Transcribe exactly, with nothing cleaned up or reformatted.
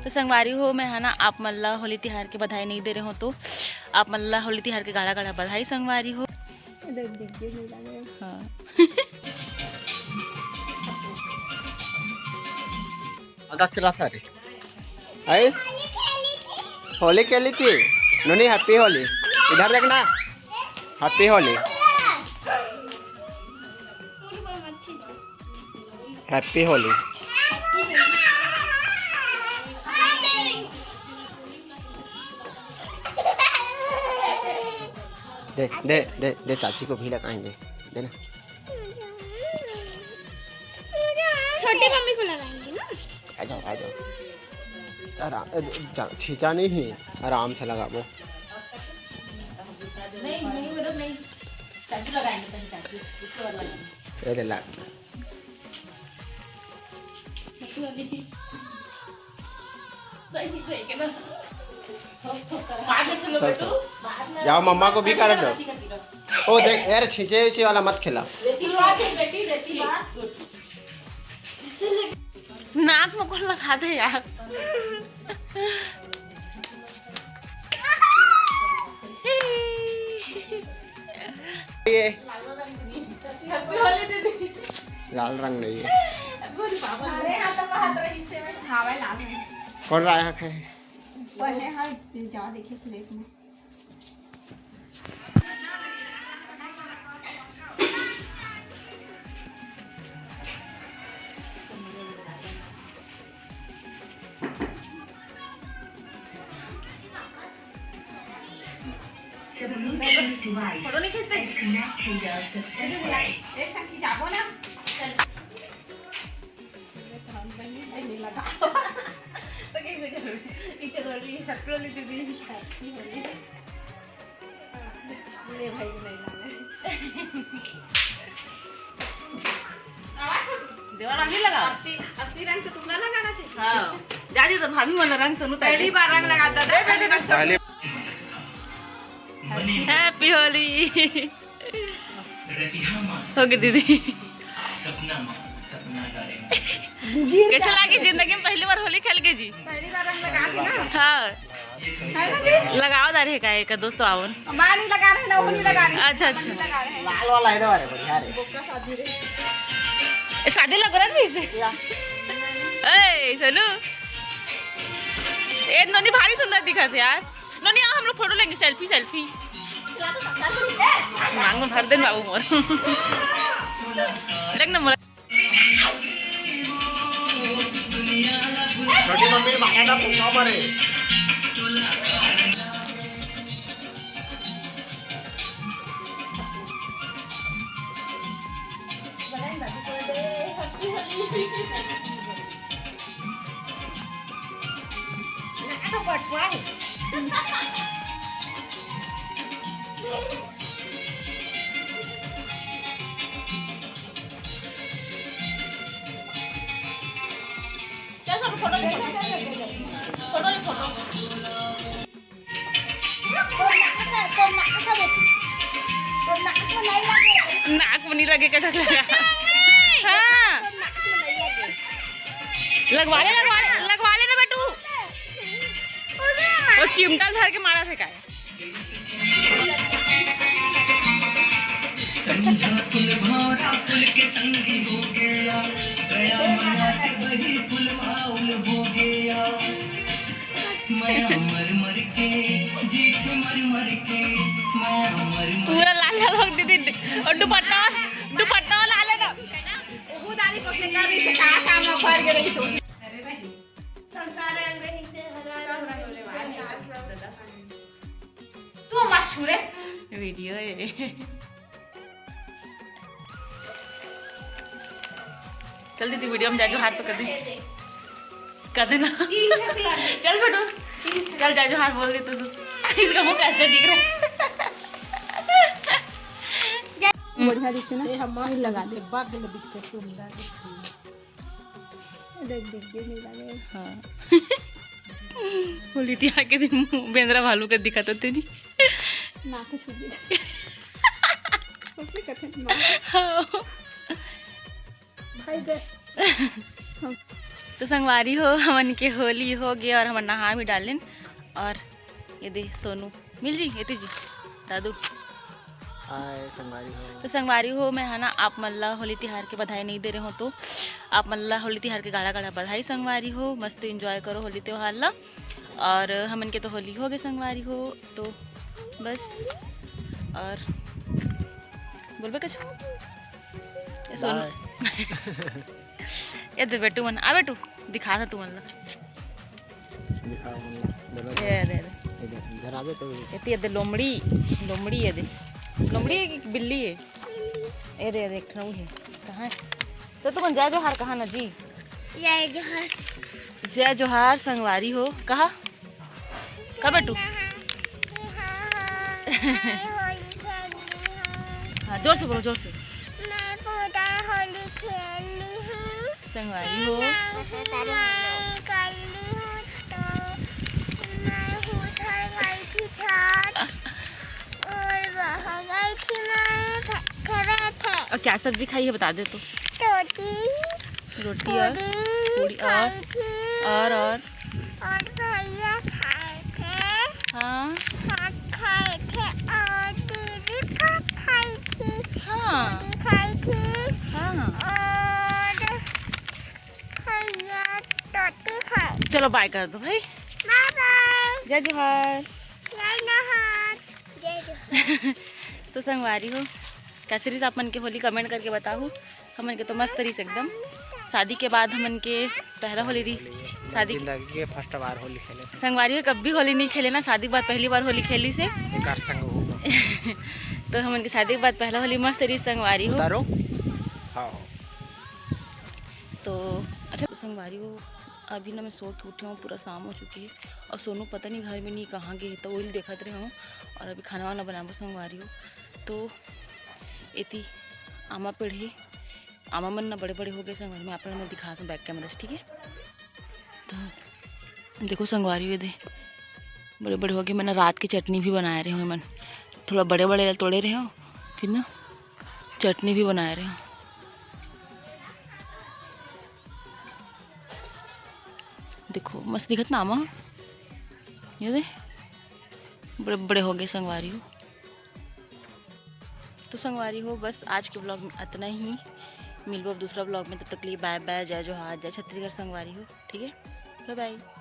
तो संगवारी हो, मैं हा ना आप मन ला होली तिहार के बधाई नहीं दे रहे हो, तो आप मन ला होली तिहार के गाड़ा गाड़ा बधाई संगवारी हो। हाँ। आगा खेला था रे। आई? होली खेली थी। नोनी, हैप्पी होली। इधर देखना। हैप्पी होली। हैप्पी होली। दे, दे, दे, दे, चाची को भी लगाएंगे। देना। छोटी मम्मी को लगाएंगे ना। आ जाओ, आ जाओ। आराम, ए, जा, छींचा नहीं है, आराम से लगाबो। नहीं, नहीं, वो लोग नहीं। चाचू लगाएंगे, पहले चाचू, उसके बाद लगाएंगे। ये ले ला। चाचू अभी सही, सही के ना। थोक, थोक करा। बाद में खेलो बेटू। जाओ, मम्मा को भी करा दो। ओ देख यार, छींचे उचे वाला मत खेला। रेती बात है बेटी, रेती बात। नाक में कौन लगा दे यार। ये लाल रंग नहीं है। अरे हाँ, तो कहा तो इसे में। हाँ भाई, लाल है। कौन राय हक है? पढ़े हाँ, जा देखे स्लेट में। फोटो नहीं खींचते? एक साथ खिंचाबो ना। चल। ले भाई, नहीं लागे। देवा रंग नहीं लगा। असली, असली रंग तो तुमने लगाना चाहिए। हाँ। जा जी, तो भाभी मन रंग सुनू ताई। पहली बार रंग लगाता था, पहली बार सुनू। पहली हैप्पी होली। हो गई दीदी। कैसे लागे जिंदगी में पहली बार होली खेल के जी? पहली बार रंग लगा के ना। हाँ। है ना जी? लगाओ दारे का एक दोस्त आवन। माँ नहीं लगा रहे ना, वो नहीं लगा रहे। अच्छा, अच्छा। लगा रहे हैं। लाल वाला है ना, अरे बढ़िया रे। बोका शादी रे। ए, शादी लग रहा है इसे। ए, सुनो। ए, नोनी भारी सुंदर दिखा थे यार। नोनी, आओ, हम लोग फोटो लेंगे, सेल्फी, सेल्फी। मांगो भर देन बाबू मोर। लेकिन मोर छोटी मम्मी मांगे ना, फूफा मरे। चल, सब फोटो ले, फोटो ले, फोटो। नाक में नहीं लगे, कैसा लगा? हाँ। लगवा ले, लगवा ले, लगवा ले ना बेटू। वो चिमटा धर के मारा थे काय? समझा कुल भौरा कुल के संगी हो गया, गया मना के बही कुल माउल हो गया। मैं मर मर के, जीत मर मर के, मैं मर मर पूरा लाल लाल हो दीदी। और दुपट्टा, दुपट्टा लाल है ना। ओहू दादी को से कर रही से कहाँ काम में भर गए रही सो। संसार रंग रही से हजार रंग रही से। तू मत छू रे। वीडियो है। चल दीदी, वीडियो में जय जोहार तो कर दे। कर देना। चल बेटू, चल जय जोहार बोल दे तू। इसका मुंह कैसे दिख रहा है? बढ़िया दिखते ना। ये हम मस्त लगा दे। बाग में दिखते सुंदर दिखते। देख, देख, देख, नहीं लगे। हाँ। होली तिहार के दिन मुंह बेंदरा भालू के दिखत होते जी। नाक छू दे। उसने कथे ना। हाँ। भाई गए। तो संगवारी हो, हमन के होली हो गे और हमन नहा भी डालेन। और ये दे सोनू, मिल जी, एती जी, दादू। हाय संगवारी हो। तो संगवारी हो, मैं हा ना आप मन ला होली तिहार के बधाई नहीं दे रहे हो, तो आप मन ला होली तिहार के गाड़ा गाड़ा बधाई संगवारी हो। मस्त enjoy करो होली त्योहार ला। और हमन के तो होली हो गे संगवारी हो, तो बस। और बोलबे कुछ? ये सोनू। ये दे बेटू मन, आ बेटू, दिखा था तुमन ला। दिखा, बोला। ये दे, दे। इधर, इधर आ जा तो। ये दे लोमड़ी, लोमड़ी ये दे। लोमड़ी है कि बिल्ली है? ये दे, ये दे, एक ठो है। कहाँ है? तो तुमन जय जोहार कहा ना जी। जय जोहार। जय जोहार संगवारी हो। कहा? का बेटू? हाँ, जोर से बोलो, जोर से। मैं पूरा होली खेली हूँ। संगवारी हो। मैं कर ली हूँ तो मैं उधर गई थी छत और वहाँ गई थी मैं खे-, खेले थे। और क्या सब्जी खाई है बता दे तो। रोटी। रोटी और पूड़ी और, और, और भैया खाए थे। हाँ। साग खाए थे और दीदी भात खाई थी। हाँ। पूड़ी खाई थी। हाँ। और भैया रोटी खाए। चलो bye कर दो भाई। Bye bye। जय जोहार। जय जोहार। जय जोहार। तो संगवारी हो, कैसे रहिस आप मन के होली, comment करके बताहू। हमन के तो मस्त रहिस एकदम। शादी के बाद हमन के पहला होली रही। शादी जिंदगी के first बार होली खेले। संगवारी हो, कभी होली नहीं खेले ना, शादी के बाद पहली बार होली खेलिस हे। एकर संग हो। तो हमन के शादी के बाद पहला होली मस्त रहिस संगवारी हो। उतारो। हाँ। तो अच्छा, तो संगवारी हो, अभी ना मैं सो के उठे हूँ, पूरा शाम हो चुकी है। और सोनू पता नहीं घर में नहीं कहाँ गए, तो वही देखत रहे हूँ। और अभी खाना वाना बनाबो संगवारी हो। तो एती आमा पेड़ हे, आमा मन ना बड़े बड़े हो गए संगवारी, मैं आप मन दिखात हूँ back camera से, ठीक है? तो देखो संगवारी हो, ये दे बड़े बड़े हो गए। मैं ना रात की चटनी भी बनाए रहे हूँ, मैं थोड़ा बड़े बड़े तोड़े रहे हूँ, फिर ना चटनी भी बनाए रहे हूँ। देखो मस्त दिखत ना आमा, ये दे बड़े बड़े हो गए संगवारी हो। तो संगवारी हो, बस आज के vlog में इतना ही। मिलबो अब दूसरा vlog में, तब तक के लिए bye bye, जय जोहार, जय छत्तीसगढ़ संगवारी हो, ठीक है, bye bye।